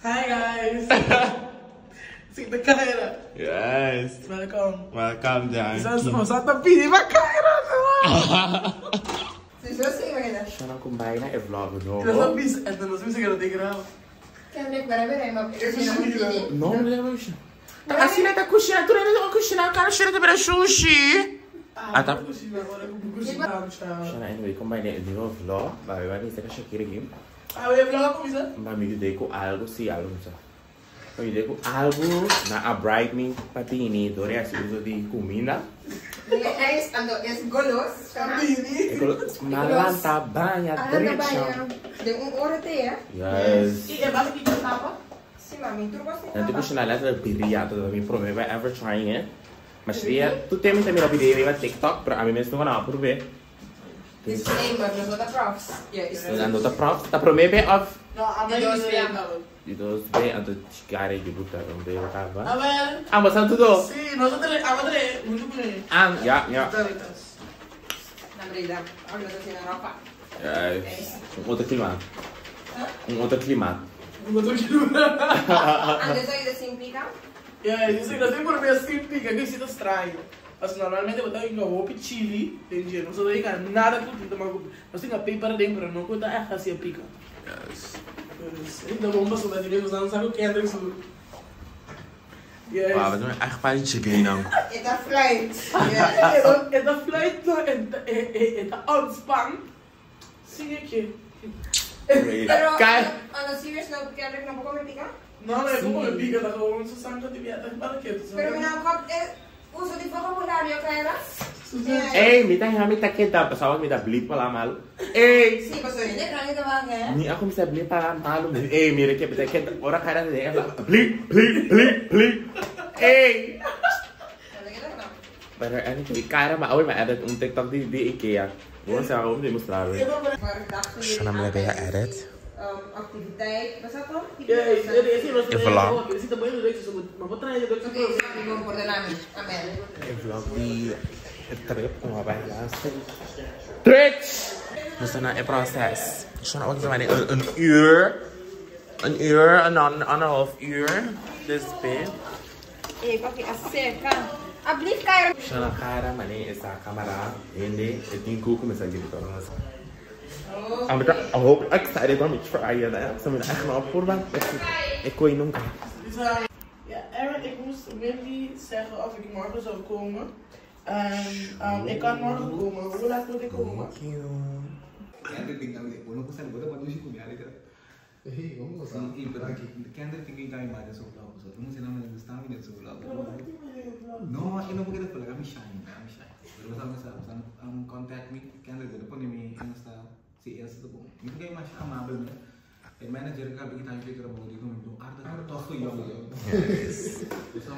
Hi guys. Sinta Kyra. Yes. Welcome. Welcome, Janky. Nos ta pidi pa Kyra. Si zo sí, verdad. Shana combina e vlog Nos nobo. bisa, ito nos bisa que no te grabo. Kendrick, para ver, aí, mas eu No, no, no. Asina ta cucina, tu não cucina, cara, cheira de sushi. Ah, tá. Cucina, agora cucina. Shana, anyway, combina e nieuwe vlog. Maar we waren niet zeggen Shakira game. Ah, we vlog como isa? Maar mi deco algo, sí, algo, sa. Mi deco algo na a bright me patini, dore assim uso de comida. Es, ando, es golos. Bini. Malanta banha, Ando derecha. banho. De un hora te, eh? Yes. E é base que tapa? Sí, mami, tú vas En toen moest je naar letterlijk birria, dat ik probeer bij ever trying it. Maar ze tu tem também op idee bij TikTok, pero a mim mesmo não probeer. Disclaimer, no son props. Yes. En dat de props, dat probeer bij of No, a De dos mim. bem. die dos bij en de chicare die boeta om bij elkaar A va. ver. Ah, maar tudo. Sí, nosotros, a ver, muito bem. Ah, ja, ja. Na brida. Hablo de la ropa. Yes. Een outro clima. Een outro clima. Antes soy de sin pica. Yeah, isso aqui assim por mim assim pica, que isso estranho. Mas normalmente eu tenho roupa chili, entende? Não sou daí nada com tinta, mas nós temos paper dentro, não conta é assim pica. Yes. Então vamos passar de vez, não sabe o que é isso. Yes. Wow, wat een echt fijn chicken nou. Esta flight. Yes. É da flight, é da ontspan. Sim, aqui. Pero, Kijk. on a serious note, Kendrick no come pica. Não, não é como pica, tá com um sangue de viada, para que Pero mira, uso de vocabulario, Kyra. Hey, mita ha mita kita, pesawat mita beli pala malu. Hey. Sí, pues soy de grande te Ni aku bisa beli pala malu. Eh, mire que bisa kita orang kadang dia beli beli beli beli. Hey. Maar anyway, cara, maar ooit maar edit um TikTok die die IKEA. Gewoon zeggen om die moest daar weer. Shana me bij edit. Activiteit, wat is dat dan? E vlog. Oké, ik ben voor de naam. Amen. E vlog die trip om bij laatste. Tricks! We zijn naar het proces. Shana ook maar een uur. Een uur, een anderhalf uur. Dus babe. Eh, papi, acerca. Alsjeblieft, Kyra. Shana cara, maar nee, is daar camera. Nee, het ding koeken met zijn jullie I'm hope excited om te try it. Zo met echt nog voor Ik kon je nunca. Ja, Aaron, ik moest Wendy zeggen of ik morgen zou komen. En ik kan morgen komen. Hoe laat moet ik komen? No, eu não vou querer falar, I'm shy, I'm shy. Pero você um, contact me, Kendrick, eu ponho me Insta, se esse tá bom. Me fiquei mais amável, né? O manager ka bigi time ke bodi ko mi arda tof young. So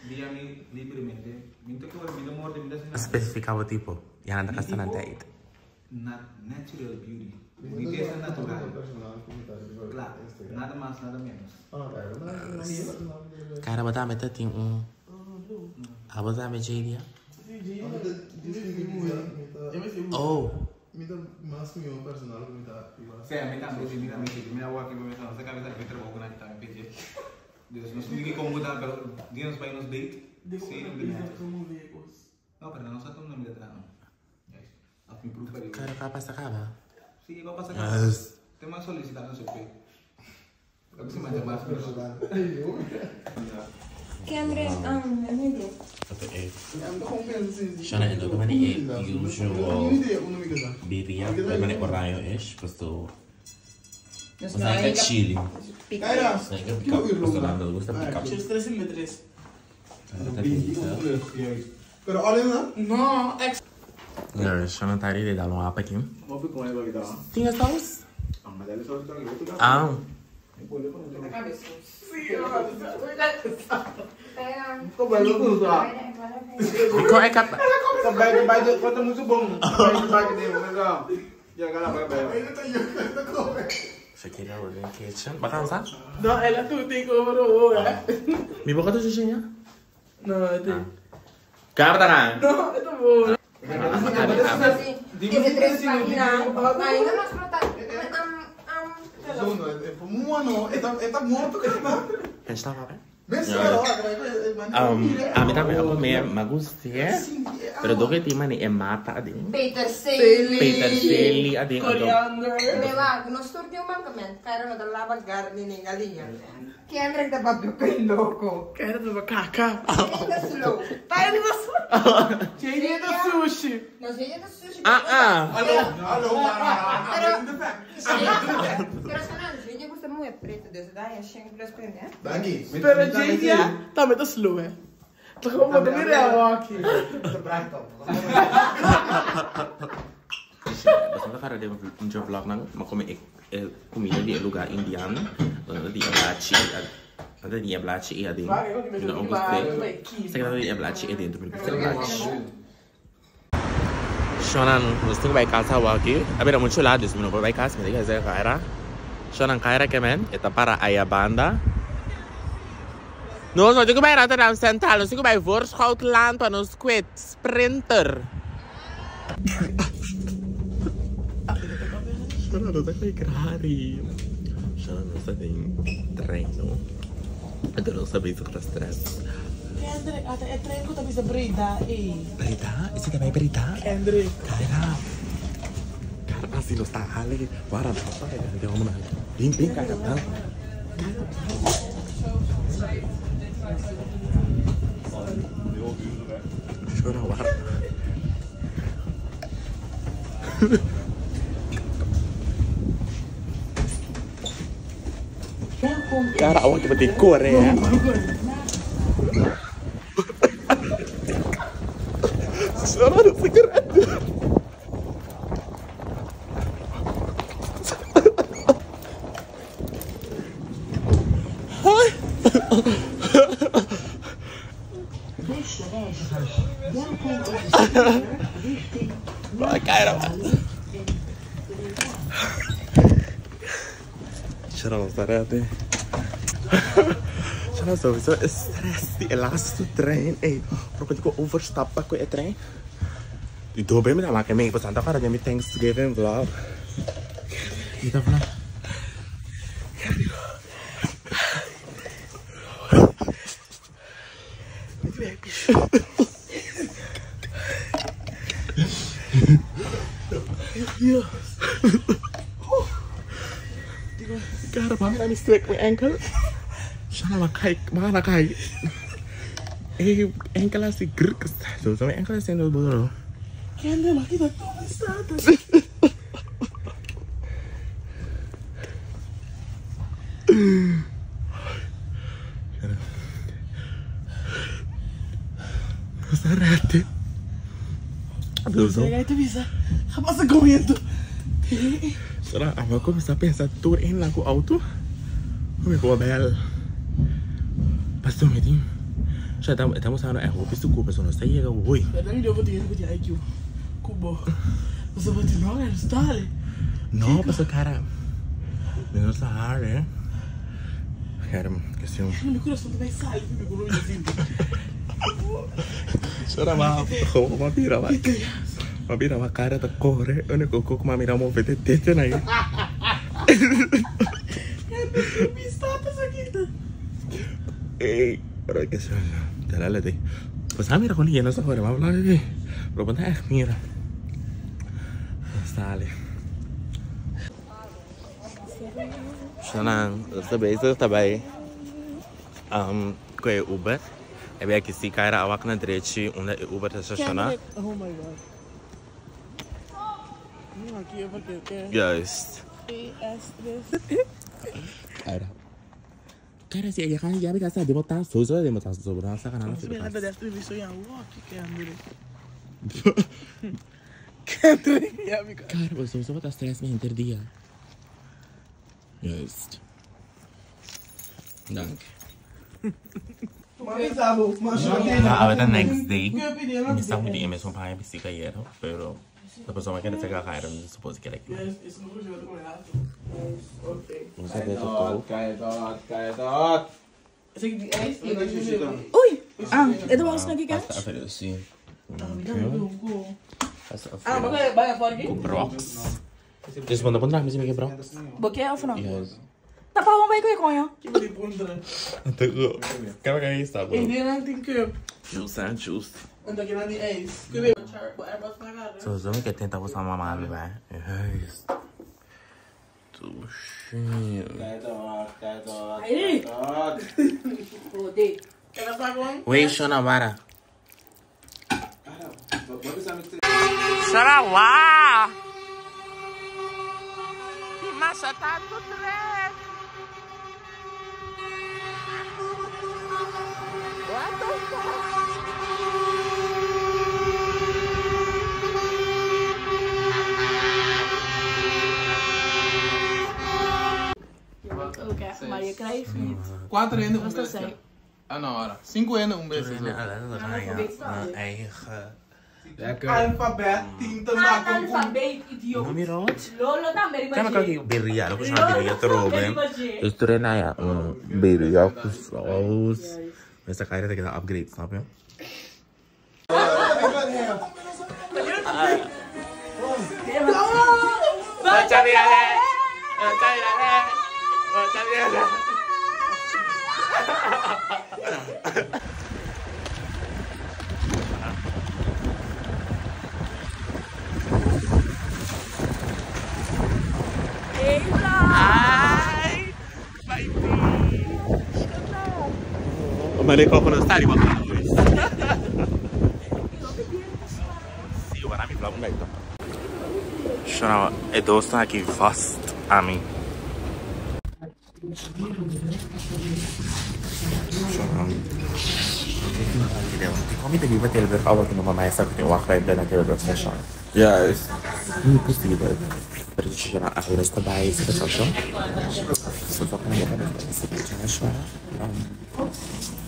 dia mi libremente, mi te ko mi more de mi da Specifica o tipo. Ja, dat is dan tijd. Natural beauty. Boniteza natural. Claro, nada mais, nada menos. Cara, wat met dat ding um. Ah, wat met JD? Oh. Mais meu personal que me tá Sim, a mim também, sim, mim também, sim. Minha avó aqui me nossa cabeça que trabalhou com a gente também, Deus, nós ninguém como tá, pero Deus vai nos date. Sim, não tem. Não, pero não só todo nome de atrás, não. A fim proof ali. Cara, cá passa acaba. Sim, igual passa cá. Yes. Tem uma solicitação, seu pé. Eu preciso mais mais personal. Kendrick, Emily. Shana, en ook wanneer je usual birria, bij mijn oranje is, pasto. Dus Was eigenlijk chili. Kyra, Ik heb pick-up, pasto dan dat gusta pick-up. Just 3 en 3. Pero olha lá. No, ex. Ja, Shana tari de dar um apa aqui. Vou ficar com ele aqui, tá? Tinha saus? Ah, mas ele só tá aqui. Ah. Ikaw ay kat... Sabay, sabay, quanto muito bom. Sabay, sabay, Já, galera, vai, vai. Shakira was in kitchen. Baka sa? No, ela tu take over oh, hè? Mi boka to siya niya? No, ito. Karta na. No, ito mo. Ese tres páginas. Ay, no nos Ami tambe a come ma gusti'e pero dor ke tin mane e mata aden. Peterselie. Peterselie aden anto. Coriander. Mira, nos tur tin un mankament. Kaira no ta laba garni ni galiña. Kendrick ta papia ku e loko. Kendrick ta kaka. Jay ta slow. Tiny ta slow. Jay ta sushi. No, Jay ta sushi. Ah ah. Hallo, hallo, Pero, pero Sanan, Jay gusta muhe pretu, dus e ta haña shen plus prende, eh? Danki. Pero Jay tambe ta slow, eh. Ta como bo ta mira e awaki. Boso ta para den un vlog nan, ma come e comida di e lugar indiano, nan ta di e blachi nan ta di e blachi ei aden, mi no gusta e, sa ke nan ta di e blachi ei dentro, mi no gusta e blachi. Shonan, nos tin ku bai kas awaki, a bira muchu lat dus mi no por bai kas, mi ta keda Kaira. Shonan Kaira ke men, e ta para aya banda. Nos no tin ku bai Rotterdam Centraal, nos tin ku bai Voorschoutlaan pa nos kue Sprinter. Shona no ta kay krari. Shona no sa den trein no. Anto nos ta bezig ta stress. Kendrick, ata e trein ku ta bisa Breda ei. Breda? Esei ta bai Breda? Kendrick. Kaira. Kaira asi nos ta hale. Wara nos ta hale. Den homo nan. Bin bin Kaira. Kaira. Shona wara. Cara, awak cepat dikore ya. Shona udah seger aja. Beste reizigers, welkom op de Sprinter richting Kaira. Shona nos ta ready. Shona sowieso is stress die laatste trein. Ey, pero ik overstappen ku e trein. Die dobe mi ta maken mee, want dan gaat het Thanksgiving vlog. Niet dat vlog. Cara, mami na mistake mijn enkel. Shana, maar kijk, maar na kijk. Hey, enkel als die gruk. Zo, zo mijn enkel is in de borrel. Kendrick, maar kita toch staat. Sarate. Zo. Llega te bisa. Jamás se comiendo. Será? A vou começar a pensar tour em lá com o auto. Como é que eu bel? Pastor, me tem. Já estamos usando é roupa isso culpa, só não sei chega oi. Pero yo vou ter que IQ. Cubo. Você vai ter não é style. Não, pastor cara. Menos Sahara, né? Cara, que assim. Meu coração também sai, meu coração assim. Será maar gewoon maar mira maar. Maar mira maar cara ta corre, eu não coco maar mira mo vete tete na aí. Mi status aqui. Ey, pero que se te la le Pues ah, mira con ella no se joder, vamos a hablar. Pero ponte echt mira. Sale. Shonan, dat is bezig daarbij. Kun je Uber? Heb jij gezien Kaira awak na direchi onder Uber te stationen? Oh my god. Não, aqui é porque Juist. E S 3. Kaira. Kaira, si je gaat jij gaat de botas, sowieso de botas, zo dan zeggen aan Você me deve ter visto em aqui Kendrick. Kendrick, ja, mi Kaira, maar sowieso wat stress me hinter dia. Juist. Dank. Ah, the next day. Mi sta di me sono paio di ieri, però la persona che ne sa Kaira non suppose che lei. Isso não jogo com ela. Ok. Non sa detto Kijk dat, kijk dat. Esse aqui é esse. Oei! Ah, het was nog een Basta a sì. Ah, maar vai fora aqui? Rocks. Dus bo no por traha mi si mi ke bro? Bo ke of no? Yes. Ta pa bon bai ku e koño. Ki bo di puntra? Kaba ka esta bro. E denan tin cup. Juice and juice. Anto kinan di ijs. Ku be bo airbus na gara. So zo mi ke tenta bo sa mama mi bai. Juist. Douche. Ai. Jode. Kena sagon? Wait, Shona, para. Shona, wa! Massa tanto trek. What the fuck? Je wilt ook hè, maar je krijgt niet. Quatro ainda um Was dat beijo. zij? Ah, não, ora. Cinco ainda um beijo. Mijn eigen. Lekker. Alfabet, tien te maken. Analfabeet, idioot. Noem je dat? Lolo dan ben ik Kijk maar, kijk, birria. Dat is een birria te roben. Dus toen nou ja, birria saus. Dus dan ga je dat ik een upgrade, snap je? Maar ik kan een stadion wat Zie je waar ik blauw ben? Shona, het doos staat hier vast aan me. Shona, ik kom niet te viva Tilburg, al wat ik nog maar mij staat in wachtrij ben naar Tilburg station. Juist. Niet possibel. Pero Shona, ahora está bij de station.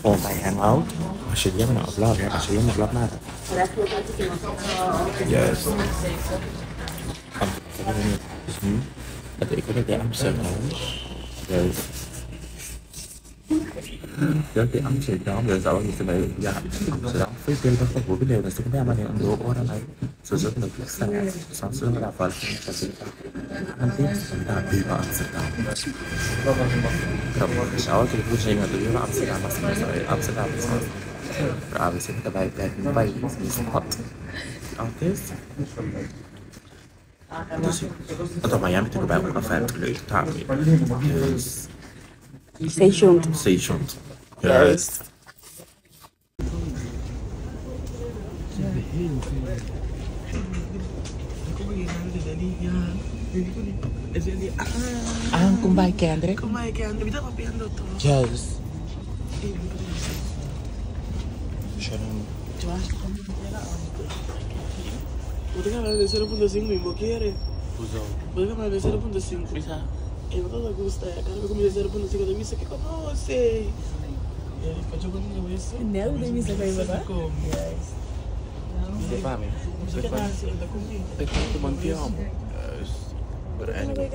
Oh, bij hangout. Als je die nou upload, ja, als je die upload nada. Juist. Dus nu, dat ik wil naar Amsterdam. Dus. Dat de Amsterdam, dus dat was bij ja, Amsterdam. Veel Tilburg van Boven, dus ik ben maar in de oren mij. Zo zo in de plek staan. Soms zullen we daar vallen. Amsterdam, Amsterdam. Amsterdam, Amsterdam. Maar we zitten bij bij hot. Artist. Dus dat Miami te bij ook afijn leuk taal. Dus Stay tuned. Stay tuned. Juist. Ah, kom bij Kendrick. Kom bij Kendrick, we papiando toch? Juist. Sharon. Vou ter de 0.5 y vos quieres. Hoezo? Vou ter de 0.5. Isa. Y no te gusta, cada vez comí 0.5 de misa que conoce. Nee, de misa que verdad? Stefani. Ik ga te mantiamo. Juist. Maar anyway.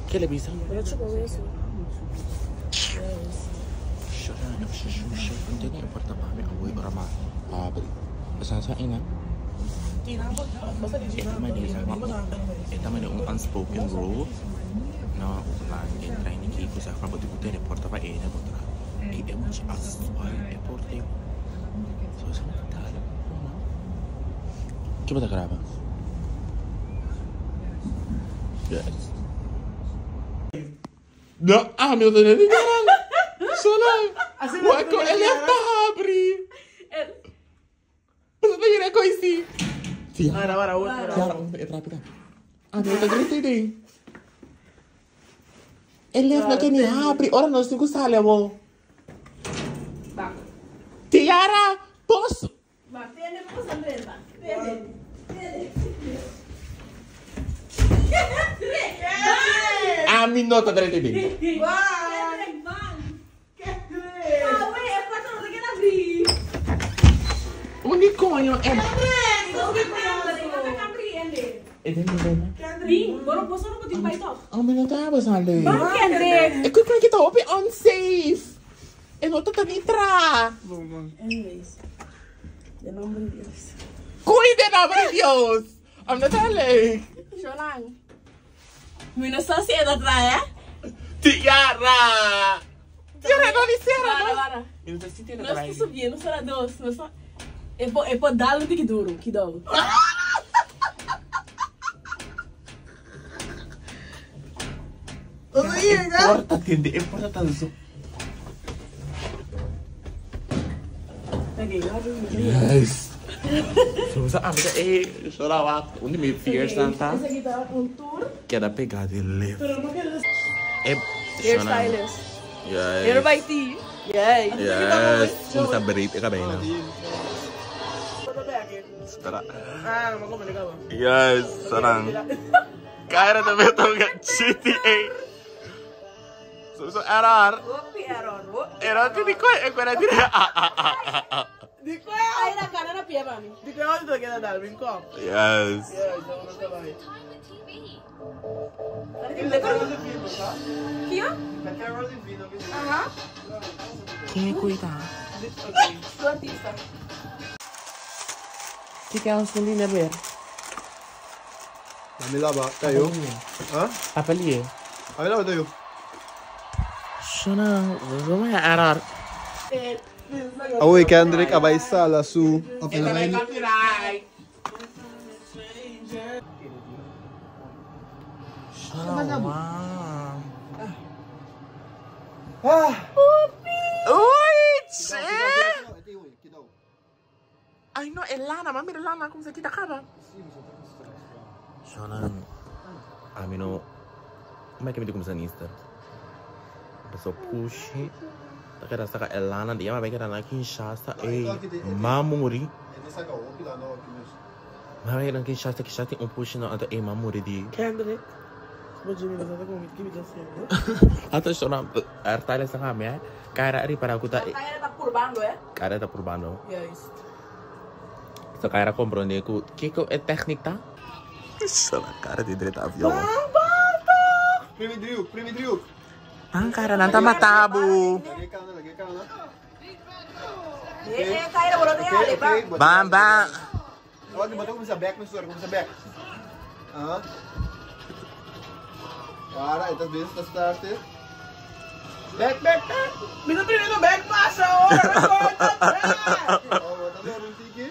Che le bisa? Sharon, hindi importa mami awoy ora ma abri. Basta sa ina. Esta man un unspoken rule. No, lang in training ki ko sa ka bote ko teleporta pa ina botra. E e much as e porte. So sa tala. Che bota grava? Yes. No, ah, meu Deus, nem caralho. Sola. Waco, ele é abre. Você tá querendo coisa? Tia. Para, para, para. Tiara, é rápida. Ah, meu Deus, gritei. Ele não quer nem abre. Ora, nós temos que sair, amor. Tiara, posso? A mim não tá direito bem. Unicórnio é. Oh, maar dat hebben ze al leuk. Ik kan het op unsafe. En dat het niet tra. Anyways, de nombre de Dios. Koei de nombre de Dios. I'm not leuk. Zo lang. Mi no sa si e ta traha, eh? Tiara! Tiara, no di Sera, Para, no? para. Mi no sa si Tiara Nos traha. ta subiendo, nos ta dos. Nos ta... E por, e por dal un tiki duro, kidou. E porta tende, e porta ta zo. Oké, laten we Yes. Zo, amiga, eh, chora lá. Onde me fears tanta? Esaki ta un tour, Queda pegada de leve. Pero no quiero Eh, hairstylist. Yes. Hair by T. Yay. Yes. Como tá breed, ik bijna. Espera. Ah, no me comunicaba. Yes, sarang. Cara também tô GTA. Zo, zo, error. Hopi error, ho. Error, die koi, ik ben het niet. Ah, ah, ah, ah, ah. Di ko Ay, na cara na pia, mami. Di ko te queda Darwin kom. Yes. Yes, no te vai. Kio? Aha. Quem cuida? Su artista. Que que é um fundinho ver? Dami laba, tayo. Ha? Papelie. Dami laba tayo. Shona, we gaan error. Awoy, Kendrick, abay sala su. Shona, wow. Ah! Oi, tje! Ai, no, Elana, maar mira Elana, kom ze kita kaba. Shona, amino, como é que me digo como Insta? Pessoa puxe, tá querendo sacar Elana, dia mas vai querer na Kinshasa, ei, mamuri. Mas vai na Kinshasa, Kinshasa tem um puxe não, então ei, mamuri di. Kendrick. Wat Jimmy dat ook niet, kimi dat zeggen. Ato shona, artale sa kami, eh. Cara ri para kuta, Kaya na ta purbando, eh? cara tá probando. Juist. So cara compreende que que que é técnica? Shona, cara de direita avião. Primi driehoek, primi driehoek. Ang cara nanta matabu. Lagay ka na, lagay ka na. Eh, eh, kaya na wala na Oké, yan, oké. ba? Bam bam. Wag, bato ko sa back, sorry, ko sa back. Ah. Para, ito this, tas start it. Back, back, back. Mi no primeiro back passa hoor. Oh, wat dan een tiki.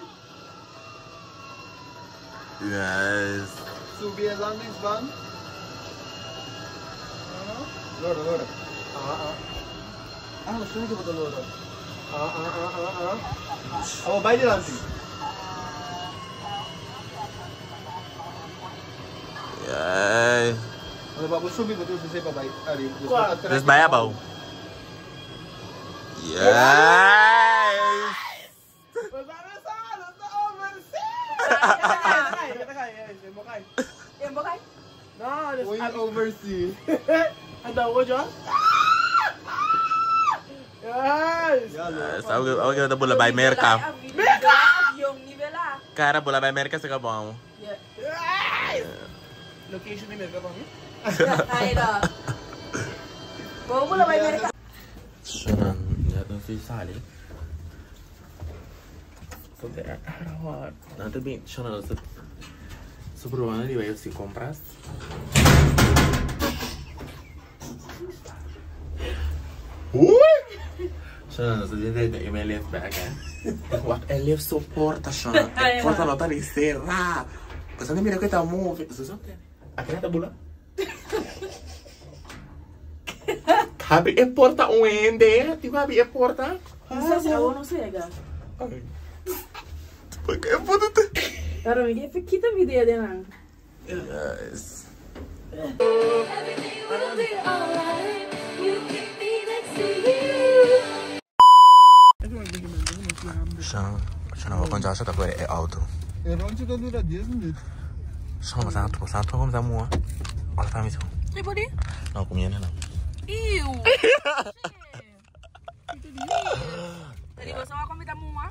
Yes. Subi en landingsbaan. Lora, lora. Ah, ah. Ah, dat vind ik wat lora. Ah, ah, ah, ah, ah. Oh, bij de landing. Yes. Want we subi, wat is de bij. Allee, dus Qua. Dus bij jou. Yes. We zijn er samen, we zijn Eh, bakay? No, dus Oei, oversea. En dan word je. Yes. Ja, lora. Yes, aku kita bola bij Merca. Merka! Yung nivela. Cara bola bij Merca saka bom. Yes. Location niet meer, kan niet? Ay, na. Bawa mo lang may Merka. Shona, ja, dan zie je So there are. Nou, dat ben Shona, dat is Zo probando die wij si compras. Oei! Shona, dat is de de e-mail live back, hè. Wacht, el live soporta, Shona. Porta nota di serra. Cosa ne mira que está move. Zo zo. Aquela tabula. Cabe e porta um ende. Tipo, cabe e porta. Não sei, eu não sei, ga. Porque e porta. Pero mi que kita video de nang. Yes. Everything will be alright. You can be next to you. Shona, Shona, vou contar só agora é auto. Een rondje dat duurt 10 minuten. Shona, mas auto, mas auto, vamos amor. Olha tá mesmo. E podi? Não, comia não. Iu. Tadi você vai comer mua?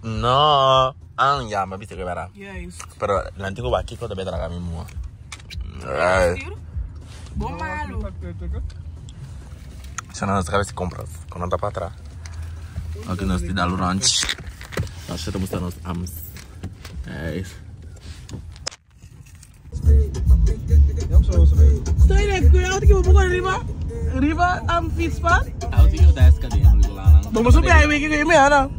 No. Ah, ja, maar bitte gebera. Juist. Pero l'antico va Kiko deve tragar mi mua. Eh, Bom malo. Shona, não sabe se compras. Quando anda para trás. Ok, nós te dá o ranch. Nós estamos nos ams. Yes. Ja, zo, zo. Bobo riba riba am fietspad. Auto je daar is kadeen Bom, mas o bem, que me ana.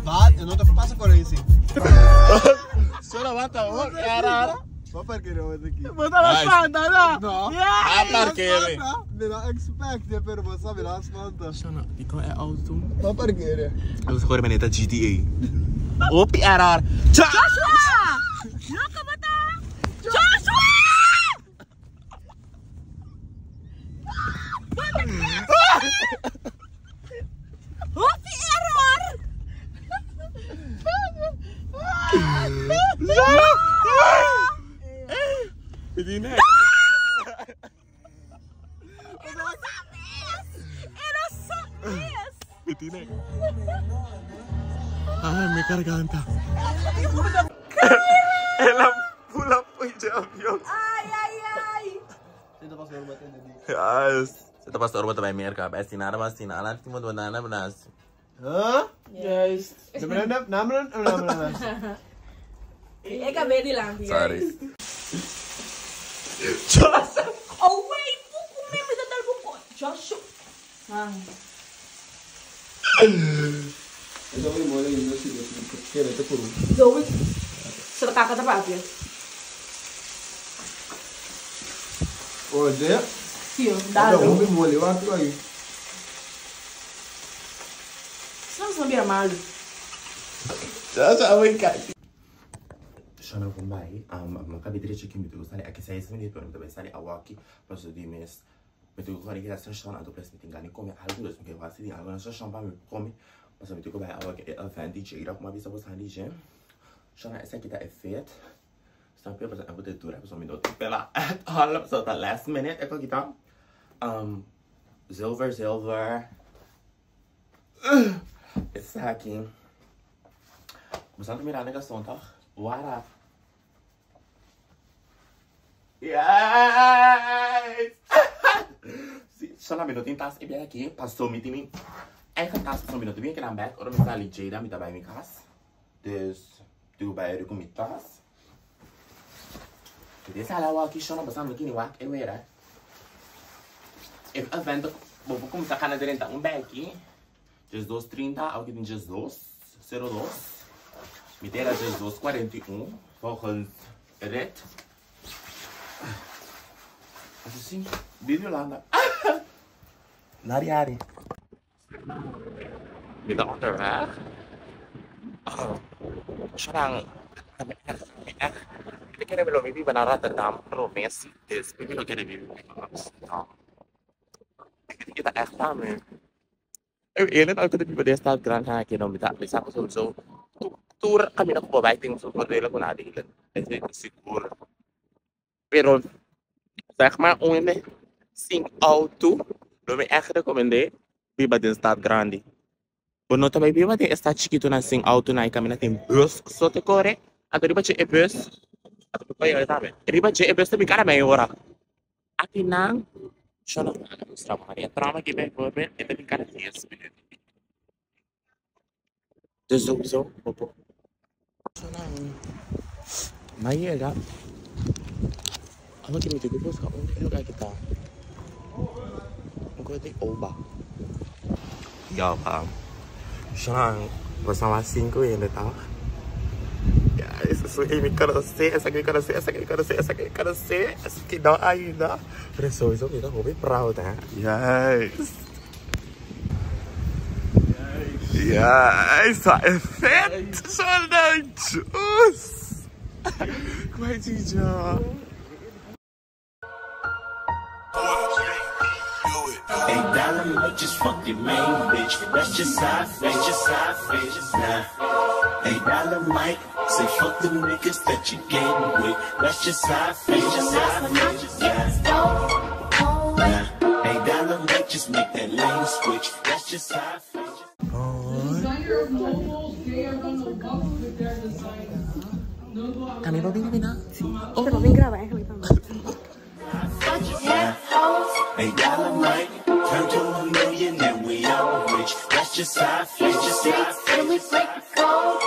Wat? En dat passa por aí, sim. Sora wat hoor. Era. Wat parkeren we aqui? Bota na espanta, não? Não. Yeah. Ah, parkeren. Me não expect, pero você sabe lá espanta. Shana, die kan er auto. Wat parkeren? Dat is gewoon met GTA. Op RR. Joshua! Loka bata! Joshua! Hopi error! Era só isso! Ai, mi garganta. Ela pula puja avião. Ai, ai, ai! Zit er pas weer wat in de die. Yes. Zit er pas de bij Amerika. Bij Sinara was Sinara. Iemand wat naar naar Huh? Juist. Namelen, namelen, namelen. Ik heb weer die lang. Sorry. Oh wait, buku meme dat al buku. Joshua. Ah. Is ook niet mooi, dat is niet Kere, te kuru. Zoe. Será kakak apa apa? Oh, de? Sim, Dat dá. is ook niet mooi, wat doe je? Soms não bira mal. Dat is ook kijk. Shana voor mij, mijn kabidretje kim bedoel, sali ik zei ze niet, maar dat sali awaki, pas die mes. Met de gore hier station aan de place met ingani kom je algo dus ik was die algo station pa me kom. Pas met de bij awaki advantage, ik maar bisa was aan die gym. Shana is ik dat effect. Snap je? Pas ik moet het doen, zo minuut. Bella, all zo dat last minute ik wil kita. Zilver, zilver. It's hacking. We zijn meer aan de zondag. Waar? Yes! Só minuto em tas e bem aqui, passou me time. Eigen tas passou minuto bem aqui na back, ora me está ali Jada me tá bij mijn kas. Dus doe bij de kom tas. Dit is ala wa aqui só passando aqui no wak e era. If event vou começar a canadá um back. 12:30, aqui tem 12:02. Midera 12:41 volgens rit. Assim, Videolanda. Nari Hari. Je bent onderweg. Oh, sekarang echt. Ik ken belum ini benar tentang promesi. Dus ik wil kennen wie Kita echt samen. Eerlijk, aku tiba dia start grand hack, you know, minta bisa aku sowieso tour kami na kubabay ting so voordelen kon nadelen. Het is sigur. Pero zeg maar only sing auto, lo me echt recomendé viva den stad grande. Bono também viva de esta chiquito na sing auto na kami na tem bus so te corre. Ato riba che e bus. Ato pa yun tabe. Riba che e bus te cara meia hora. Aqui nang Shono mostrar Maria trauma que bijvoorbeeld en dat kan het eerst minuten. Dus sowieso, popo. Maar hier, ja. Ako kimiti ko po sa un lugar kita. Ang ko oba. Ja, pa. Shana, was nou 5 in de dag. Ja, is zo ik kan dat zien, essa ik kan dat zien, essa ik kan dat zien, essa ik kan dat zien, essa ik nou ainda. Pero sowieso ik ben gewoon proud, hè. Yes. Yes, dat is vet. Shana, juice. Kwijt je. Hey, dollar might just fuck your main bitch. That's just how I feel. Just how I feel. Nah. Hey, dollar might say fuck the niggas that you gang with. That's just how I feel. Just how I feel. Nah. Hey, dollar might just make that lane switch. That's just how I feel. Designer of novels, they are gonna walk with their design. Kami ba binibina? Ik heb al graven eigenlijk dan. Hey, dollar might turn to a million and we all rich. That's just how I feel. Just how I feel. And we break the code.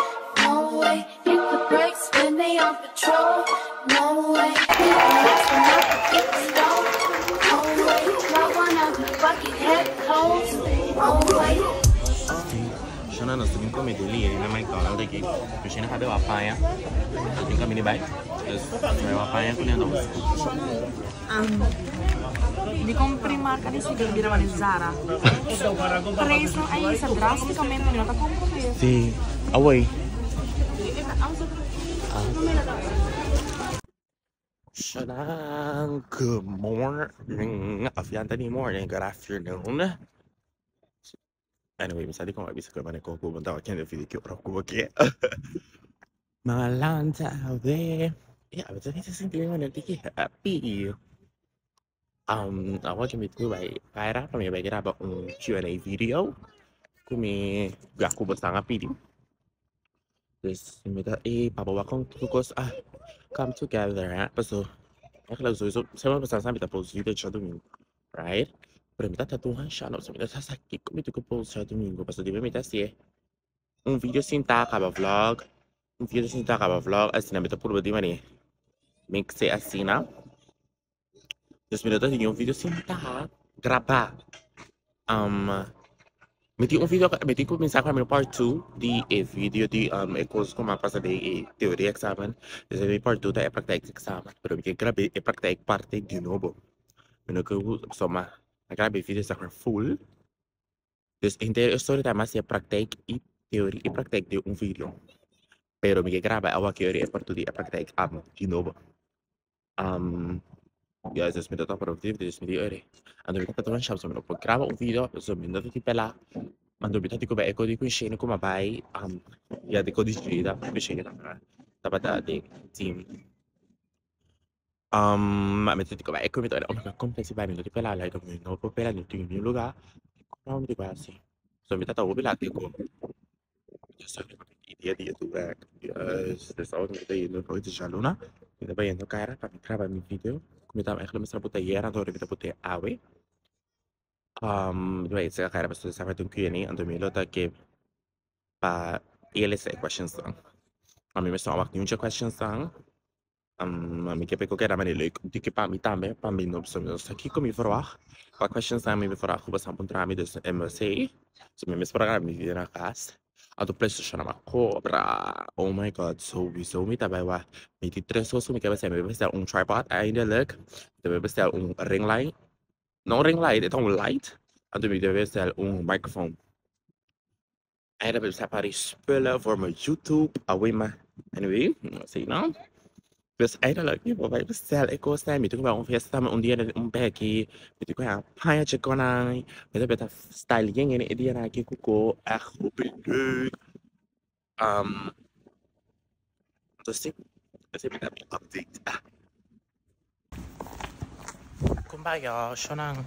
No way. Hit the brakes when they on patrol. No way. Hit the lights when I forget the stove. No way. mi deli na McDonald's aki. Mishina kabe wa paña. Eu tenho caminho bai. Dus vai wa paña com nendo. Di compri marca di si bira mane Zara. Preço aí sa drasticamente mi no ta compro. Si, away. Shalom. Good morning. Afianta morning. Good afternoon. Anyway, mi sa di come bisa come ko ko banda kende video ki ora ko ke. Malanta ave. Ja, we zijn niet te zien tiki happy. Awa que mi tu bai para pa mi bai graba un Q&A video. Kumi gaku basta nga pidi. Dus mi ta eh papa wakong tukos ah come together hè. Paso eigenlijk sowieso semana passada sabe tá post video já domingo, right? Pero mi ta tatuan siya no, so mi ta sakit ko mi tu ko post siya domingo. Paso di ba mi ta si un video sin ta acaba vlog, un video sin ta acaba vlog, assim na mi ta puro di mani. Mix se assim na. Dus mi ta un video sin ta graba. Mi tin un video, mi tin comienza con mi part 2 di e video di e course como pasa de e teoria examen. Dus mi part 2 da e praktijk examen. Pero mi ke grabe e praktijk parte di novo. Mi no ke soma, a grabe video sa full. Dus in de story time mas e praktijk e teoria e praktijk de un video. Pero mi ke graba awa teoria e part 2 di e praktijk am di novo. Ja, dus mi dat productief, dus mi di ore. En dan ik dat shop zo op graba un video, zo mi dat ti pela. Ma dobbiamo dico beh, ecco di qui scena come vai ja, de codice da scena da da de team. Ma mi dico beh, ecco mi oh my complex vai mi ti pela like mi no può pela ni ti mi lugar. Come mi dico assim. So mi tata obi la dico. Just idea di tu werk. Dus ook met de nooit de luna. Mi ta bayendo cara pa mi graba mi video. Mi ta eigenlijk mi sa botella door mi ta botella awe. Dove se cara pa sa un Q&A ando mi lota che pa ele se questions dan. A mi me sta wacht nu questions dan. Mi che peko che era mani leuk. Die pa mi tambe pa mi no so mi sa kiko mi verwacht. Pa questions dan mi verwacht hoe sam puntra mi dus MSC. So mi mes programma mi video na kas. Ato PlayStation ma cobra. Oh my god, sowieso mi daarbij wa. Mi die tres so mi che mi bestel un tripod eindelijk. Mi bestel un ring light. No ring light, het een light. En toen mi bestel un microfoon. En dan heb ik spullen voor mijn YouTube. Away maar. Anyway, zie je nou? Dus eindelijk, nu wij bestel ik was daar, mi tu un fiesta un dia un beki, mi tu ja paia chicona, mi tu beta styling in dia na ki kuko echt leuk. Dus ik dus ik heb een update. Kumbaya, shonang.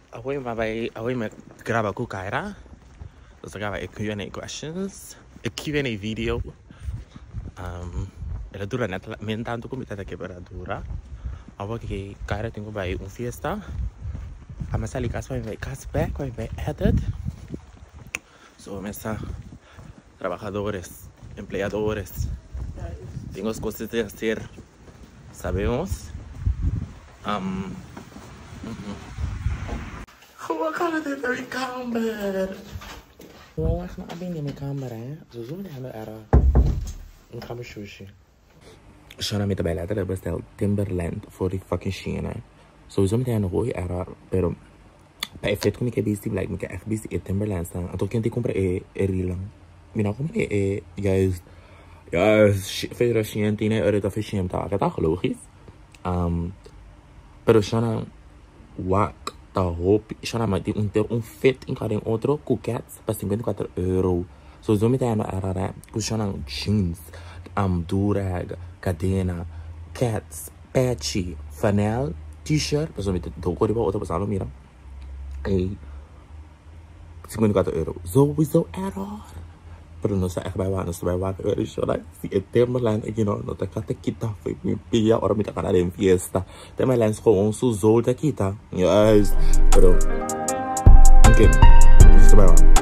Away ma bij away me graba ku kaira. Dus ik ga Q&A questions, a Q&A video. Era dura net men tanto come tata che era dura. Awa che kaira tengo bij un fiesta. Ama sali kas bij kas back bij edit. So mesa trabajadores, empleadores. Tengo cosas de hacer. Sabemos. Hoe kan het in mijn kamer? Wacht nou, ik in mijn kamer, hè. Zo zo met era. Ik ga mijn sushi. Shona mi tabela te bestel Timberland voor die fucking China. Sowieso meteen een rode era, pero bij effect kom ik bisti like ik echt bisti e Timberland staan. En toch kan ik compra e e rilang. Mi nou kom e juist juist verder 10 euro dat is ta, dat is logisch. Pero Shona wak ta hoop Shona maar die un fit in cada outro cats para 54 euro. Sowieso meteen een era, ku Shona jeans, durag, cadena, cats, patchy, fanel, t-shirt, dus met de riba outra pessoa mira. E 54 euro. Sowieso error. Pero não sei echt bij waar, não sei bij waar. Eu chorar. Se é Timberland, ik know, não tá kata kita foi mi pia, ora mi tá kana em fiesta. Timberland is gewoon zo zo te kita. Juist. Pero oké. Não sei bij waar.